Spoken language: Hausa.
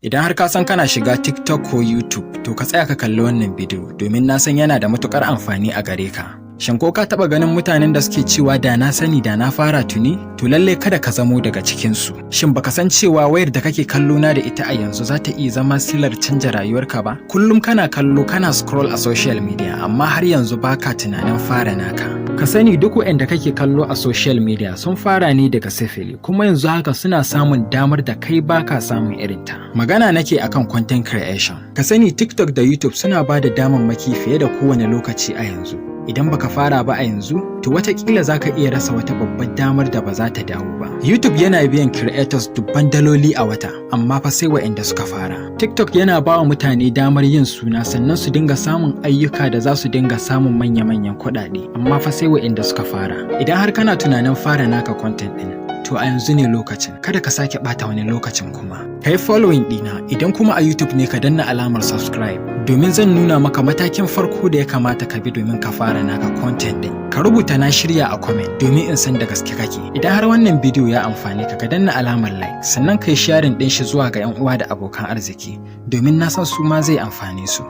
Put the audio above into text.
Idan har ka san kana shiga TikTok ko YouTube, to ka tsaya ka kalli wannan bidiyo domin na san yana da matukar amfani a gare ka. Shin ko ka taɓa ganin mutanen da suke cewa "Da na sani, da na fara tuni"? To lalle kada ka zamo daga cikinsu. Shin baka san cewa wayar da kake kallo na da ita a yanzu za ta iya zama silar canja rayuwarka ba? Kullum kana kallo, kana scroll a social media, amma har yanzu baka tunanin fara naka. Ka sani, duk waɗanda kake kallo a social media sun fara ne daga sifili, kuma yanzu haka suna samun damar da kai baka samun irinta. Magana nake akan content creation. Ka sani, TikTok da YouTube suna ba da damammaki fiye da kowane lokaci a yanzu. Idan baka fara ba a yanzu, to watakila za ka iya rasa wata babbar damar da ba za ta dawo ba. YouTube yana biyan creators dubban daloli a wata, amma fa sai waɗanda suka fara. TikTok yana ba wa mutane damar yin suna, sannan su dinga samun ayyuka da za su dinga samun manya-manyan kuɗaɗe, amma fa sai waɗanda suka fara. Idan har kana tunanin fara naka content ɗin, to a yanzu ne lokacin. Kada ka sake ɓata wani lokacin kuma. Ka yi following ɗina, idan kuma a YouTube ne, ka danna alamar subscribe, domin zan nuna maka matakin farko da ya kamata ka bi domin ka fara naka content ɗin. Ka rubuta "Na shirya" a comment domin in san da gaske kake. Idan har wannan bidiyo ya amfane ka, ka danna alamar like, sannan ka yi sharing ɗin shi zuwa ga 'yan uwa da abokan arziki, domin na san su ma zai amfane su.